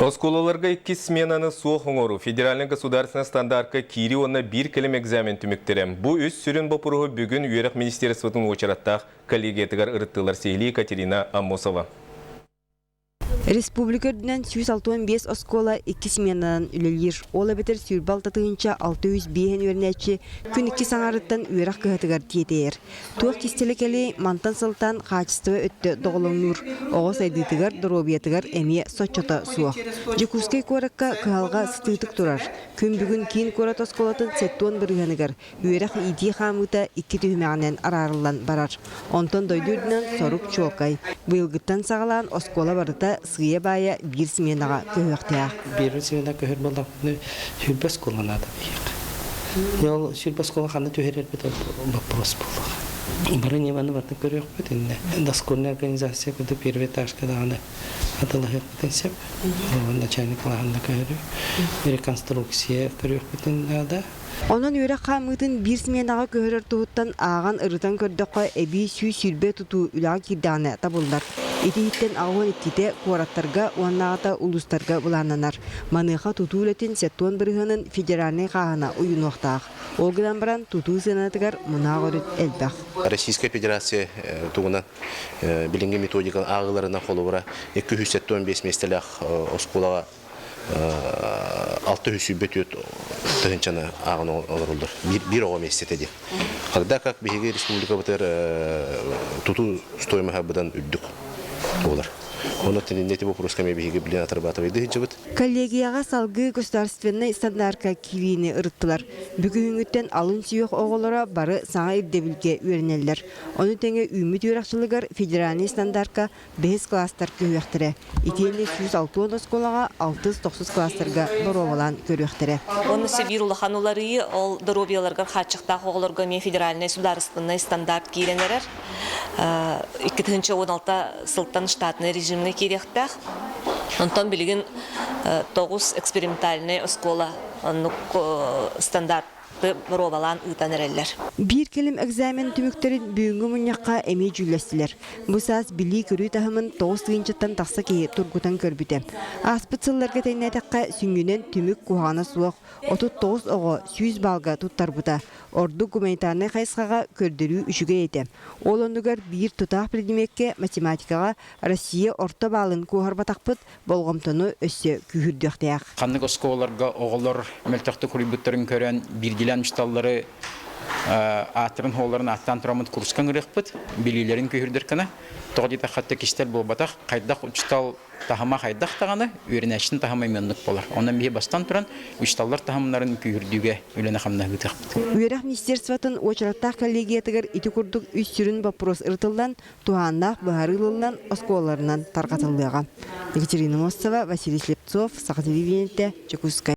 Оскуолаларга иккис сменаны суох оҥоруу, федеральнай государственнай стандартка киирии уонна биир кэлим экзамен түмүктэрэ. Бу үс сүрүн боппуруоһу бүгүн үөрэх министерствотын уочараттаах коллегиятыгар ырыттылар сиһилии Екатерина Аммосова. Республика үрдүнэн 165 оскуола икки сменанан үлэлиир. Ол эбэтэр 26 605 үөрэнээччи күн икки саҥарыттан үөрэх кыһатыгар тиэтэйэр. Туох кистэлэ кэлиэй, мантан сылтаан хаачыстыба өттө доҕолоҥнуур, оҕо сайдыытыгар, доруобуйатыгар эмиэ соччото суох. Дьокуускай куоракка кыһалҕа сытыытык турар. Күн бүгүн киин куорат оскуолатын 70 бырыһыаныгар үөрэх-иитии хаамыыта икки түһүмэҕинэн араарыллан барар. Онтон дойду үрдүнэн сорук чуолкай. Быйылгыттан саҕалаан оскуола барыта сыыйа-баайа биир сменаҕа көһүөхтээх. Биир смена көһөр буоллахпына сүүрбэ оскуола наада биһиэхэ. Ол сүүрбэ оскуола ханна түһэрэрбит вопрос буолуоҕа. Бары ньыманы барытын көрүөхпүт иннэ. Дошкольная организация курдук первый этажка даҕаны атылаһыахпытын сөп. Начальник кылааһында көһөрүү. Реконструкция көрүөхпүтүн наада. Онон үөрэх хаамыытын биир сменаҕа көһөрөр туһуттан ааҕан ырытан көрдөххө, эбии 120 тутуу үлэҕэ киирдэҕинэ табыллар. Ити иһиттэн 82-тэ куораттарга уоннааҕыта улуустарга былааннанар. Маныаха тутуу үлэтин 70 бырыһыанын федеральнай хааһына уйунуохтаах. Ол гынан баран тутуу сыанатыгар мунаах өрүт элбэх. Российскай Федерация тугунан билиҥҥи методика ааҕыыларынан холобура 275 миэстэлээх оскуолаҕа 624 тыһыынчаны ааҕан олороллор. Биир оҕо миэстэтэ диэн. Когда как биһиги республикабытыгар тутуу стоимоһа быдан үрдүк буолар. Онон ити вопроска эмиэ биһиги билин отрабатывайды сылдьыбыт. Коллегияҕа салгыы государственнай стандартка киириини ырыттылар. Бүгүҥҥүттэн алын сүһүөх оҕолоро бары саҥа ирдэбилгэ үөрэнэллэр. Ону тэҥэ үүммүт үөрэх сылыгар федеральнай стандартка бэһис кылаастар көһүөхтэрэ. Итиэннэ 160 оскуолаҕа алтыс-тохсус кылаастарга боруобалаан көрүөхтэрэ. Уонна биир улахан уларыйыы ол доруобуйаларыгар хааччахтаах оҕолорго эмиэ федеральнай судаарыстыбаннай стандарт киирэн эрэр. 2016 сылтан штатнай режимҥэ киириэхтээх. Онтон билигин тоҕус экспериментальнай оскуола оннук стандарт боруобалаан ыытан эрэллэр. Биир кэлим экзамен түмүктэрин бүгүҥҥү мунньахха эмиэ дьүүллэстилэр. Бу саас билии-көрүү таһымын 9 тыһыынчаттан тахса киһи тургутан көрбүтэ. Ааспыт сылларга тэҥнээтэххэ, сүнньүнэн түмүк куһаҕана суох, 39 оҕо 100 баалга туттарбыта. Ордук гуманитарнай хайысхаҕа көрдөрүү үчүгэй этэ. Ол оннугар биир тутаах предмеккэ математикаҕа Россия орто баалын куоһарбатахпыт болҕомтону өссө күүһүрдүөхтээх. Ханнык оскуолаларга оҕолор мөлтөхтүк суруйбуттарын көрөн, биирдиилээн учууталлары ааттарын-суолларын ааттаан тураммыт курска ыҥырыахпыт, билиилэрин күүһүрдэр гына. Тоҕо диэтэххэ, кистэл буолбатах, хайдах учуутал таһыма хайдах даҕаны, үөрэнээччитин таһыма эмиэ оннук буолар. Онон биһи бастан туран, учууталлар таһымнарын күүһүрдүүгэ үлэни-хамнаһы ыытыахпыт. Үөрэх министерствотын уочараттаах коллегиятыгар ити курдук үс сүрүн боппуруос ырытыллан, туһааннаах быһаарыы ылыллан оскуолаларынан тарҕатыллыаҕа. Екатерина Мостова, Василий Слепцов, Саха телевидениетэ, Дьокуускай.